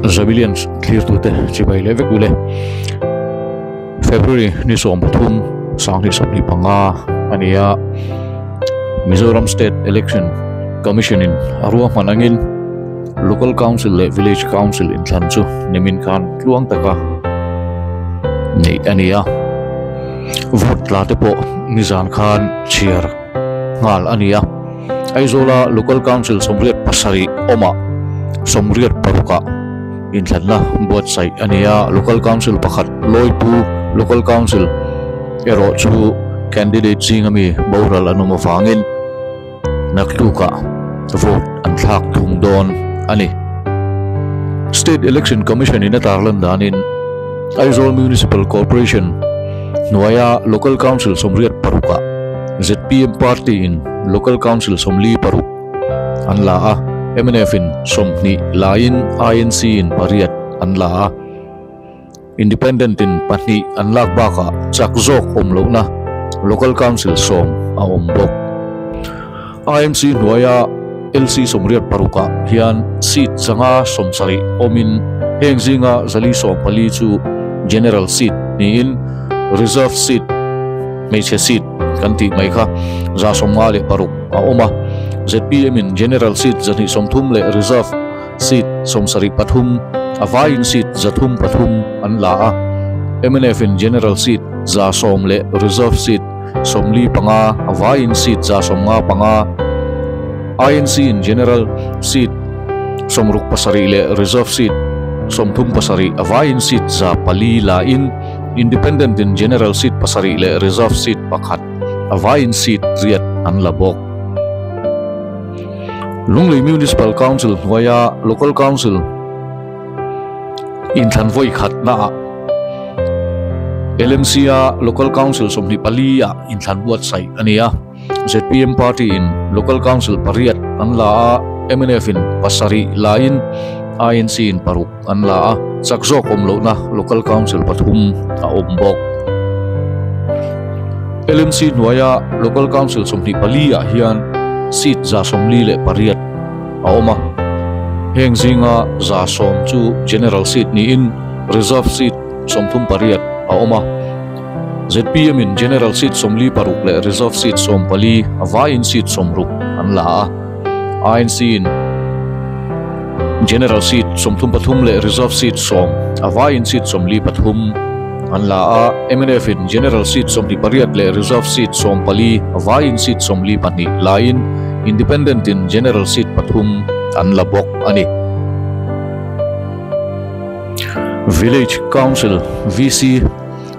Zabilians thlirtute chibai leh vek ule. February ni 13 2025 a ni a, Mizoram State Election Commission in a ruahman angin Local Council leh Village Council inthlan chu nimin khan tluang taka neih a ni a. Vote tla te pawh nizan khan chhiar nghal a ni a. Aizawla Local Council 87 awmah 86 ah inthlanna buatsaih a ni a. Local Council pakhat Lawipu Local Council erawh chu candidate zinga mi boral an awm avangin naktukah vote an thlak thung dawn a ni. State Election Commission in a tarlan danin Aizawl Municipal Corporation hnuaia Local Council 86 ah zpm party in Local Council 46 an la a, mnf in 20 laiin INC in pariat an la a. Independent in pahnih an lak bakah chak zawk awm lohna Local Council 10 a awm bawk. IMC hnuaia LC 86 ah hian seat 570 awmin heng zinga 414 chu General seat niin Reserve seat hmeichhe seat kan tih mai kha 156 a awm a. Zpm in General seat 230 leh Reserve seat 73 a vaiin seat 303 an la a. Mnf in General seat 110 leh Reserve seat 45 a vaiin seat 155, INC in General seat 67 leh Reserve seat 37 a vaiin seat 400 lain Independent in General seat 7 leh Reserve seat 1 a vaiin seat riat an la bawk. Lunglei Municipal Council hnuaia Local Council inthlan vawi khatnaah LMC a Local Council 24 ah inthlan buatsaih a ni a. Zpm party in Local Council pariat an la a, mnf in pasarih lain INC in paruk an la a, chak zawk awm lohna Local Council pathum a awm bawk. LMC hnuaia Local Council 24 ah hian seat 48 a awm a. Heng zinga 110 chu General seat niin Reserve seat 38 a awm a. Zpm in General seat 46 leh Reserve seat 14 a vaiin seat 60 an la a. INC in General seat 33 leh Reserve seat 10 a vaiin seat 43 an la a. Mnf in General seat 28 leh Reserve seat 14 a vaiin seat 42 lain Independent in General seat pathum an la bawk a ni. Village Council VC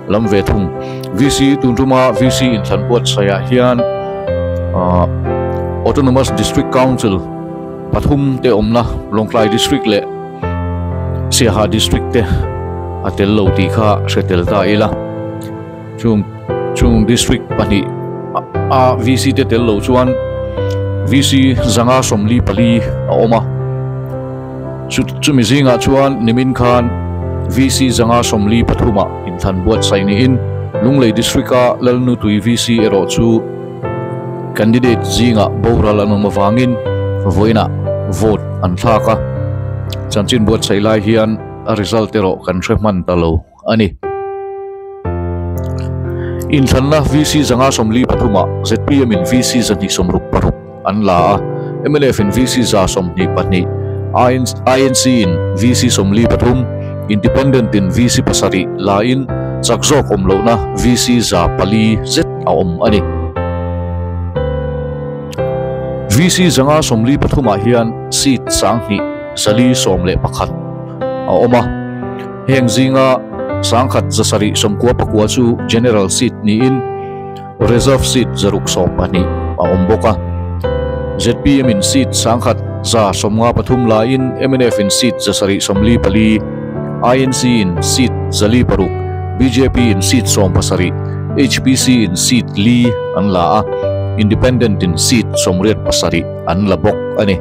lam ve thung. VC tun tuma VC inthlan buatsaihah hian Autonomous District Council pathum te awmna Lawngtlai District leh Siaha District te a tel lo tih kha hre tel ta ila. Chung chung District pahnih a VC te tel lo chuan VC 544 a awm a. Chumi zingah chuan nimin khan VC 543 ah inthlan buatsaih niin Lunglei District a Lalnutui VC erawh chu candidate zingah boral an awm avangin vawiinah vote an thlak a. Chanchin buatsaih lai hian a result erawh kan hre hman ta lo a ni. Inthlanna VC 543 ah zpm in VC 266 an la a, mnf in VC 122, INC in VC 43, Independent in VC 7 lain chak zawk awm lohna VC 400 zet a awm a ni. VC 543 ah hian seat 2411 a awm a. Heng zinga 1799 chu General seat niin Reserve seat 612 a awm bawk a. Zpm in seat 1153 laiin mnf in seat 744, INC in seat 406, BJP in seat 17, HPC in seat li an la a, Independent in seat 87 an la bawk a ni.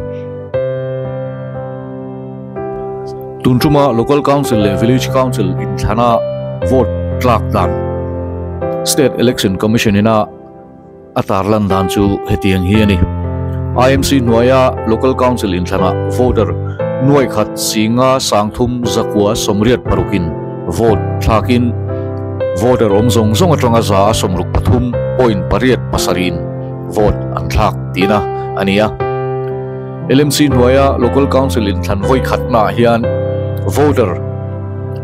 Tun tuma Local Council leh Village Council inthlana vote tlak dan State Election Commission ina a tarlan dan chu hetiang hi a ni. IMC hnuaia Local Council inthlana voter Nuaikhat 5 30 9 86 in vote thlakin voter awm zawng zawng atanga za a 63 point pariat pasarih in vote an thlak tihna a ni a. LMC hnuaia Local Council inthlan vawi khatnaah hian voter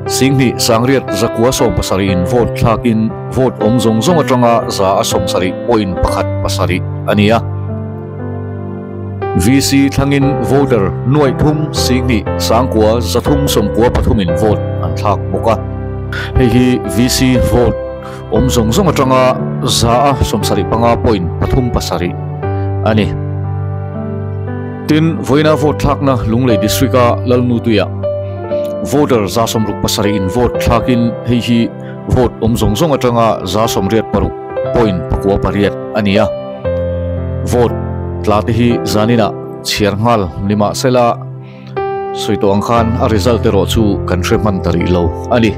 2 9 9 17 in vote thlakin vote awm zawng zawng atanga za a 70 point pakhat pasarih a ni a. VC thlangin voter nuaih thum 2 9 393 in vote an thlak bawk a. Hei hi VC vote awm zawng zawng atanga za a 75 point pathum pasarih a ni. Tin, vawiina vote thlakna Lunglei District-a Lalnutuia voter za 67 in vote thlakin hei hi vote awm zawng zawng atanga za 86 point pakua pariat a ni a. Vote tla te hi zaninah chhiar nghal ni mahsela sawi tawh ang khan a result erawh chu kan hre hman ta rih lo a ni.